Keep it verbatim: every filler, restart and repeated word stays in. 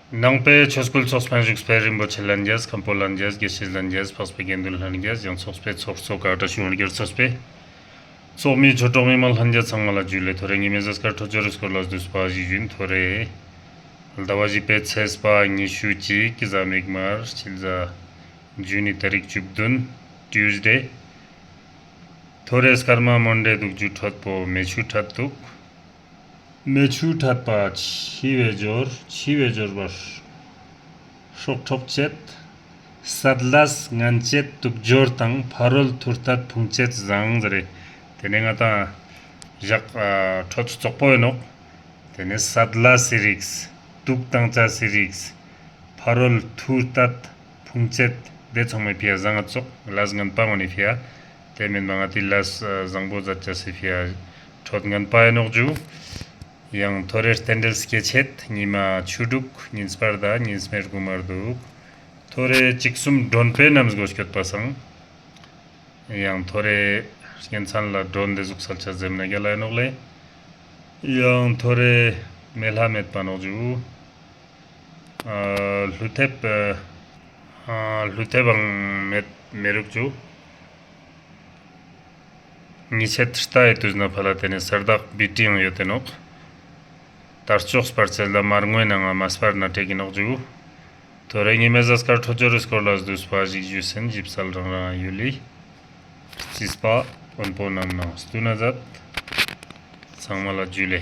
ནང་པའི་ཆོས་སྐུལ་ཚོགས་པའི་བཞུགས་པའི་རིན་པོ་ཆེ་ལྷན་རྒྱས། མཁན་པོ་ལྷན་རྒྱས། དགེ་བཤེས་ལྷན་རྒྱས། འཕགས་པའི་དགེ་འདུན་ལྷན་རྒྱས། ཡང་ཚོགས་པའི་ཚོགས་གཙོ་བཀའ་དྲིན་ཆེ་ཡོན་གྱི་ཚོགས་པའི་ཚོགས་མི་ཆོས་གྲོགས་མི་མང་ལྷན་རྒྱས་ཚང་མ་ལ་ཇུ་ལེ། ཐོ་རེ་ཉི་མའི་གཟའ་སྐར་འཕྲོད་སྦྱོར་རི་སྐོར་ལ་བསྡུས་པ་ཞིག་ཞུ་ཡིན། ཐོ་རེ་ཟླ་བ་བཞི་པའི་ཚེས་པ་ཉི་ཤུ་གཅིག་གི་གཟའ་མིག་དམར་ཕྱི་ཟླ་ཇུན་ནི་ཏ་རིག་བཅུ་བདུན་ཊིའུ་སི་ཌེ། ཐོ་རེ་སྐར་མ་མོན་ཌེ་དུག་ཇུ་འཕྲོད་པོ་མེ་ཆུ་འཕྲོད་དུག་མེ་ཆུ་འཕྲོད་པ་འཆི་བའི་སྦྱོར། འཆི་བའི་སྦྱོར་བར་སྲོག་འཕྲོག་བྱེད། སད་ལས་ངན་བྱེད་དུག་སྦྱོར་དང་། ཕ་རོལ་ཐུར་ཏད་ཕུང་བྱེད་བཟང་ཟེར་རེ། ཏེ་ནེ་ང་ཏང་ཞག་ཨ་འཕྲོད་ཙོག་པོ་ཨིན་ནོག་ཏེ་ནེ་སད་ལས་སི་རིགས། དུག་ཏང་ཅེས་སི་རིགས། ཕ་རོལ་ཐུར་ཏད་ཕུང་བྱེད་ཏེ་ཚང་མའི་ཕི་ཡ་བཟང་ང་ཙོག་ལས་ངན་པ་ངོ་ནི་ཕི་ཡ། ཏེ་མེན་པ་ང་ཏི་ལས་ཨ་བཟང་པོ་ཛད་ཅེས་སི་ཕི་ཡ་འཕྲོད་ངན་པ་ཨིན་ནོག་ཇུ། ཡང་ཐོ་རེ་རྟེན་འབྲེལ་སྐྱེ་མཆེད་ཉི་མ་ཆུ་དུག་ཉིན་སྤར་དང་ཉིན་སྨེ་དགུ་དམར་དུག་ཐོ་རེ་ཅིག་གསུམ་མགྲོན་པོའི་གནམ་སྒོ་སྐྱོད་པ་སང་། ཡང་ཐོ་རེ་རྐྱེན་ཚན་ལ་མགྲོན་ཏེ་ཟུག་སལ་ཆ་ཟེམ་ན་རྒྱལ་ལ་ཨིན་ནོག་ལེ། ཡང་ཐོ་རེ་མེ་ལྷ་མེད་པ་ནོག་ཇུ། ཨ་ཀླུ་ཐེབས་ཨ་ཀླུ་ཐེབས་བང་མེད་མེ་རུག་ཇུ། ཉི་ཤད་རྟའི་དུས་ན་ཕ་ལ་ཏེ་ནེ་ས་བདག་བི་ཏི་ཡང་ཡོད་དེ་ནོག་དར་ལྕོག་སྤར་ཚེ་ལ་མར་ངོའི་ནང་ང་མ་སྤར་ན་དྲེག་གི་ནོག་ཇུ། ཐོ་རེ་ཉི་མའི་གཟའ་སྐར་འཕྲོད་སྦྱོར་རི་སྐོར་ལ་བསྡུས་པ་ཞིག་ཞུས་ཟིན། ཞིབ་གསལ་རང་རང་ཡུལ་ལི་རྩིས་པ་དཔོན་པོ་རྣམས་ནང་བསྟུན་ན་ཛད། ཚང་མ་ལ་ཇུ་ལེ།